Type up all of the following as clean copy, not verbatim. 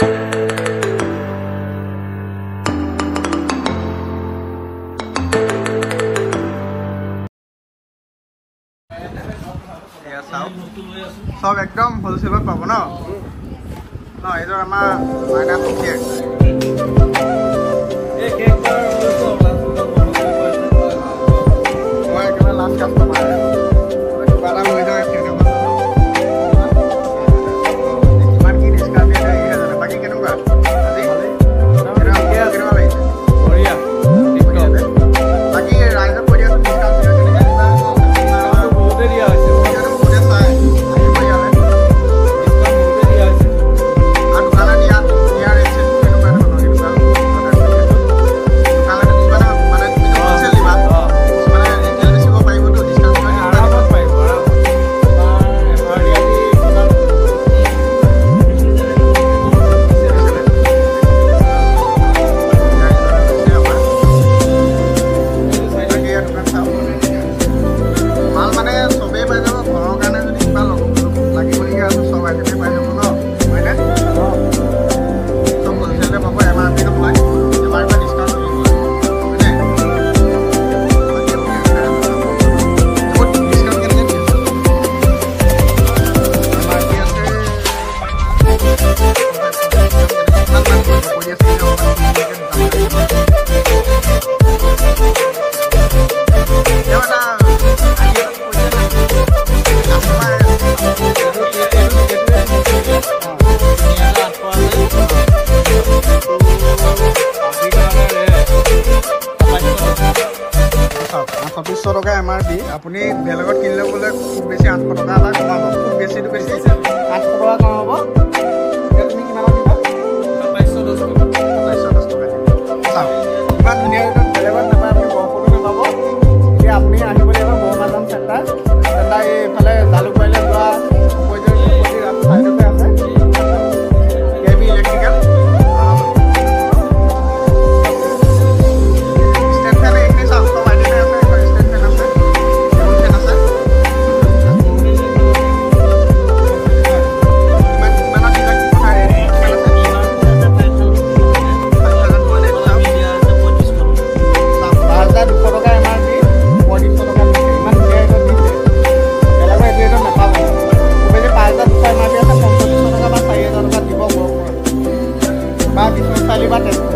এয়া চাওক, চব একদম হ'লচেলত পাব ন। ন এইটো আমাৰ মাইনা সখীয়েক। মই একেবাৰে লাষ্ট কাষ্টমাৰ, কিবা এটা লৈ যাওঁ। কিমান কি ডিছকাউণ্ট দিয়ে সিহে জানে। বাকী কেনেকুৱা আজি, কেনেকুৱা লাগিছে? বঢ়িয়া। বাকী ৰাইজক কৈ দিয়াচোন, ডিছকাউণ্ট কেনেকৈ দিবা? বহুতে দিয়া হৈছে। ভিডিঅ'টো বহুতে চাই আহিব ইয়ালৈ। ডিছকাউণ্ট বহুতে দিয়া হৈছে। আৰু দোকানত দিয়া ৰেট চেট কেনেকুৱা ধৰণৰ, কেনেকুৱা কথা কৈ দিয়াচোন। দোকানতে কিছুমানে মানে তুমিতো হ'লচেল দিবা, কিছুমানে ৰিটেইল বেচিব পাৰিবতো, ডিছকাউণ্ট কেনেকুৱা দিবা? আৰামত পাৰিব, আৰামত। তোমাৰ এম আৰ পি আজি কিমান? বাকী ইয়াৰ দোকান চাওক, মাল মানে চবেই পাই যাব। ঘৰৰ কাৰণে যদি কিবা লাগিবলগীয়া আছে, চব আইটেমেই পাই যাব ন, হয়নে? চব হ'লচেলতে পাব, এম আৰ পি নহয়, এম আৰ পি ডিছকাউণ্ট নহয়, হয়নে? বাকী এইবোৰ ডিছকাউণ্ট কেনেকৈ দিয়ে? এম আৰ পি আছে, কিমান মান পৰিব কৈ দিয়াচোন অকণমান ধুনীয়াকৈ। দোকানত তেওঁ এটা আইডিয়াটো কৈ দিয়া না, কাষ্টমাৰ। 3800 আছে। আজিৰ কাৰণে 2700 টকা। চাওক, 3800 টকা এম আৰ পি। আপুনি বেলেগত কিনিলে গ'লে খুব বেছি 800 টকা এটা কমাব, খুব বেছিটো বেছি 800 টকা কমাব। এতিয়া তুমি কিমানত দিবা? 2710 টকা। 2710 টকা দিবা। চাওক, ইমান ধুনীয়া ৰেটত বেলেগত নাপায়, আপুনি গহপুৰতো নাপাব। এতিয়া আপুনি আহিব লাগিব বৰমাজান চেণ্টাৰ। চেণ্টাৰ এইফালে জালুকবাৰীলৈ যোৱা চাইডতে আছে K B electrical. Stand fan এইখিনি চাওক, চব আইটেমে আছে। এখন ষ্টেণ্ড ফেন আছে, টেবুল ফেন আছে। কিমান কিমানত দিবা, কি কথা, ৰেট কিমান আছে? 5200। চাওক, 5200 টকা এম আৰ পি, 3500 টকা দিছে। ইমান ধুনীয়া ৰেটত দিছে, বেলেগৰ এইটো ৰেটত নাপাব। খুব বেছি 5200 এম আৰ পি আছে, 4500 টকা বা 4000 টকা দিব গহপুৰত বা বিশ্বনাথ চাৰিআলি বা তেজপুৰ।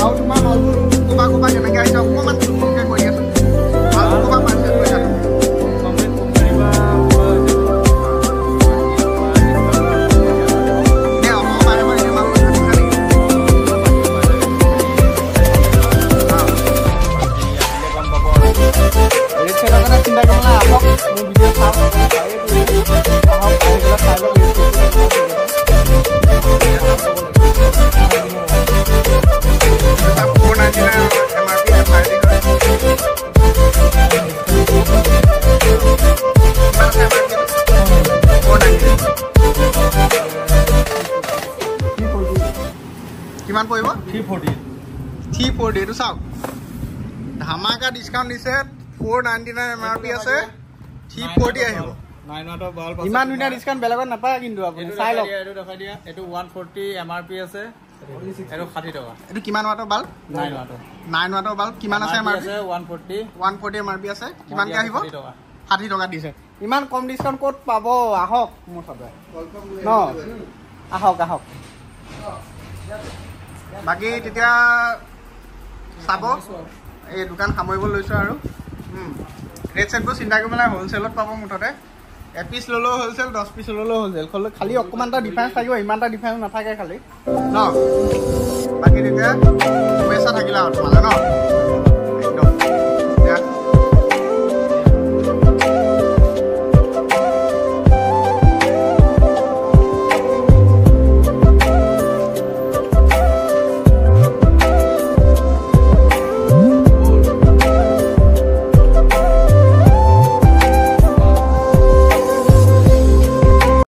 আৰু তোমাৰ মালবোৰ ক'ৰপা ক'ৰপা কেনেকৈ আহিছে অকণমান থুলমূলকৈ কৈ দিয়াচোন। মালবোৰ ক'ৰপা পাৰ্চেল কৰিছা তুমি? কমপ্লিট কোম্পানীৰ পৰা পোৱা হৈছে। এনেই অসমৰ বাহিৰৰ পৰা এনেই মাল আনিছা নেকি? অঁ। আহিলে গম পাব আৰু। ৰেট চেটৰ কাৰণে চিন্তা কৰিব নালাগে। আহক, মোৰ ভিডিঅ' চাওক, আপুনি চায়ে আহক, আহি পেলাই চাই লওক ৰেট চেটটো কেনেকুৱা ঠিক আছে। 499 M R P, F R P হয়। কিমান আছে এম আৰ পি? 499। কিমান পৰিব? 340। 340। এইটো চাওক, ধামাকা ডিছকাউণ্ট দিছে। 499 এম আৰ পি আছে, 340 আহিব। 9 ৱাটৰ বাল্ব। ইমান ধুনীয়া ডিছকাউণ্ট বেলেগত নাপায় কিন্তু, আপুনি এইটো চাই দেখাই লওক। দিয়া, এইটো দেখাই দিয়া। এইটো 140 এম আৰ পি আছে, এইটো 60 টকা। এইটো কিমান ৱাটৰ বাল্ব? 9 ৱাটৰ। 9 ৱাটৰ বাল্ব, কিমান আছে এম আৰ পি? আছে 140। 140 এম আৰ পি আছে, কিমানকৈ আহিব? 60 টকা। 60 টকা দিছে। ইমান কম ডিছকাউণ্ট ক'ত পাব? আহক মুঠতে ন, আহক আহক। বাকী তেতিয়া চাব, এই দোকান সামৰিব লৈছোঁ আৰু। ৰেট চেটবোৰ চিন্তা কৰিব নালাগে, হ'লচেলত পাব মুঠতে। এপিচ ল'লেও হ'লচেল, 10 পিচ ল'লেও হ'লচেল। খালি অকণমান এটা ডিফাৰেঞ্চ থাকিব, ইমান এটা ডিফাৰেঞ্চ নাথাকে খালি ন। বাকী তেতিয়া শুভেচ্ছা থাকিলে আৰু তোমালৈ ন।